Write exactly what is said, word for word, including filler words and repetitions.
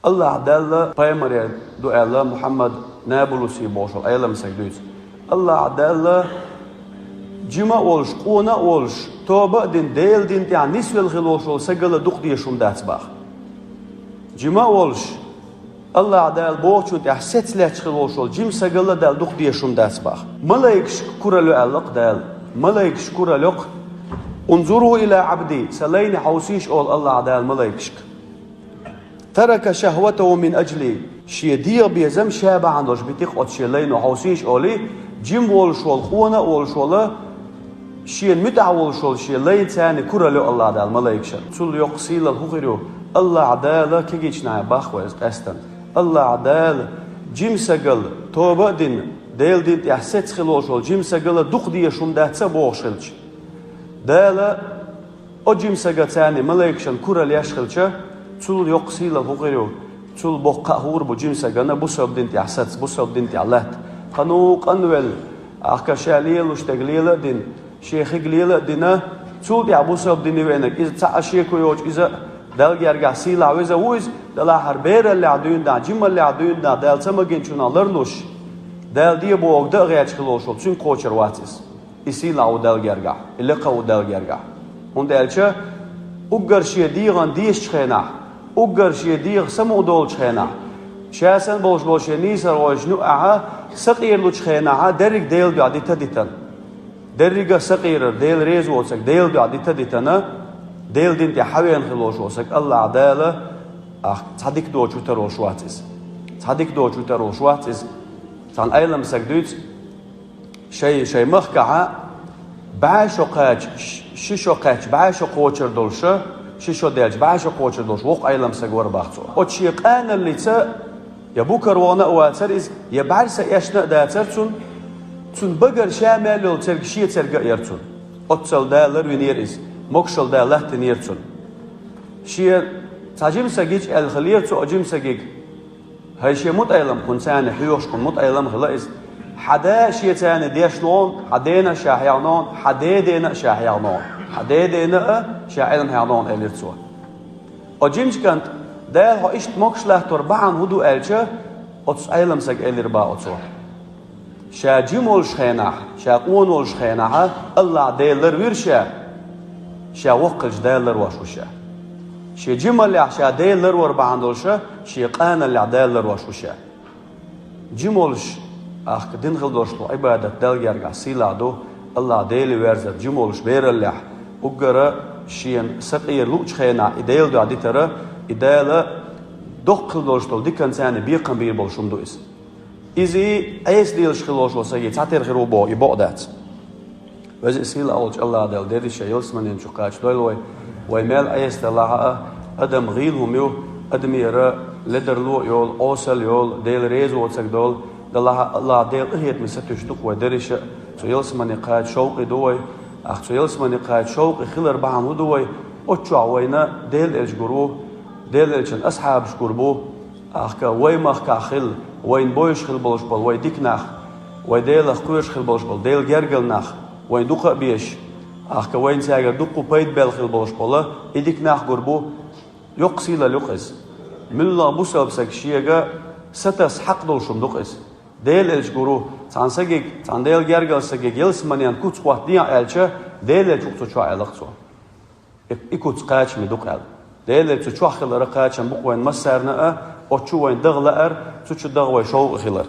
Аллахь Далла пайхамаре ду аьлла, Мухьаммад Набулуси бохуш волу Ӏеламсаг дуьйцу. Аллахь Далла жима а волуш, къона а волуш, тоба а дина, Делан дин тӀехь нисвелла хила волуш волу сагала дукха дезаш хӀума дац баха. Жима а волуш, Аллахь Дала бохучунна тӀехь сецлаьцна хила волуш волу жима сагала Дала дукха дезаш хӀума дац баха. Малайкашка куралла йо аьлла-кх Дала. Малайкашка куралла йо-кх. «Унзуру иля Ӏабди», сан лайна хьовсийша олу Аллахь Дала малайкашка. «Тарака шахватаху мин аджли». Шен дегӀан безам ша бахьана долуш битина оцу шен лайно, хьовсийша олий, жима волуш волу, къона а волуш волу, шена муьтӀахь волуш волу шен лай царна куралла йо Аллахь Дала малайкашна. Цул йоккха сийлалла хӀун хир ю? Аллахь Дала кегийчу нахе боху иза къаьстина. Аллахь Дала жима сагала, тоба а дина, Делан дин тӀехь сецна хила волуш волу жима сагала дукха дезаш хӀума дац а бохуш хилча. Дала О жима сага царна малайкашна куралла еш хилча, цул йоккха сийлалла хӀун хир ю? Цул боккха кхаъ хӀун бу жима сагана бусалба дин тӀехь саца, бусалба дин тӀехь латта? Кхано къанвелла, ахка ша лелош дерг лела а дина, шен хиг лела а дина, цул тӀехь бусалба дине веанарг, иза цхьа а шеко йоцуш, иза Далла гергахь сийлахь веза ву иза, делахь хӀара бераллехь дуьйна дӀа, жималлехь дуьйна дӀа, Дала ца магийначунах ларлуш, Дала де бохург дан а гӀерташ хила волуш волу, цуьнга кхочур вац иза. И сийлахь ву Далла гергахь, и лекха ву Далла гергахь. ХӀунда аьлча уггар шен дегӀан дезачу хенахь, уггар шен дегӀан самукъадолучу хенахь, ша санна болуш болу шен нийсархойшна юкъахь сакъералучу хенахь дерриг Делан дуьхьа дита а дитина. Деррига а сакъерар, Дела реза воцург Делан дуьхьа дита а дитина, Делан дин тӀехь хьавеана хила волуш волу саг Аллахь Дала, ахка, цхьа дика доцуш витар волуш вац иза. Цхьа дика доцуш витар волуш вац иза. Цхьана Ӏеламсага дуьйцу, Шайн, шайн махкахь бӀе шо кхаьчча, ши шо кхаьчча, бӀе шо кхочур долуш, ши шо даьлча, бӀе шо кхочур долуш воккха Ӏеламсаг вара боху цо. Оцу шен къаналлица я букара вахана а вацара иза, я бӀаьрса эшна а дацара цунна, цуьнан багара ша мел йолу церг шен церга а яра цунна. Оццул Дала ларвинера иза, могушалла Дала латтийнера цунна. Шен цхьа жима саг гича аьлла хилира цо оцу жима сагига. ХӀай шен мутаӀелам, кхунна царна хьоьхуш кхунна мутаӀелам а хила иза. Хьан да шен царна деш ногӀу, хьан дена а ша хьехна ногӀу, хьан дедена а ша хьехна ногӀу, хьан дедена а ша Ӏилма хьехна ногӀу, элира цо. О жимачу кӀант, Дала хьо иштта могуш латтор бахьана хӀун ду аьлча, оцу Ӏеламсага элира боху цо. Ша жима волуш хенахь, ша къона волуш хенахь, Аллахь Дела ларвира ша, ша воккха хилча Дала ларвош ву ша. Шен жималлехь ша Дела ларвар бахьана долуш, шен къаналлехь Дала ларвош ву ша. Жима волуш, ахка, дина хила долуш долу Ӏибадат Далла гергахь сийлахь ду, Аллахь Деле верзар жима волуш бераллехь, уггара шена сакъера луучу хенахь и Делан дуьхьа дитара, и Дала доккха хила долуш долу диканца бекхам бийр болуш хӀума ду иза. Иза Ӏеса лелаш хила волуш волу саги цхьатера хир ву боху, и бакъ дац. Веза а сийлахь волчу Аллахь Дала дерриш а ялсаманин чу кхачадойла вай. Вай мел Ӏеса далахь а, адам гӀийла хӀума ю, адамера ледарло а йолу, Ӏесалла йолу, Дела реза воцург долу, далахь а Аллахь Дела къинхетаме сатуьйсуш ду-кх вай дерриш а, цу ялсамане кхача шовкъе ду вай. Ахка, цу ялсамане кхача шовкъе хилар бахьана хӀун ду вай? Оцу чохь вайна Делан элча гур ву, Делан элчан асхьабаш гур бу. Ахка, вай махкахь хилла, вайна бовзуш хила болуш болу вай дика нах, вай Делах кхоьруш хила болуш болу Делан гергара нах, вайна дукха а безаш, ахка, вайна цаьргара дуккха пайда баьлла хила болуш болу и дика нах гур бу. Йоккха сийлалла ю-кх иза. Муьлхха бусалба саг шега сатасса хьакъ долуш хӀума ду-кх иза. Делан элча гур ву, цхьана сагига, цхьана Делан гергара сагига ялсаманен куц хӀоттадехьа аьлча, Делан элча ву-кх цу чохь, аьлла-кх цо. И, и куц кхачаме ду-кх аьлла. Делан элча цу чохь хилар кхачам бу-кх вайн массарна а, оцу чу вайн дагӀа лаар, цу чу дагӀа вай шовкъе хилар.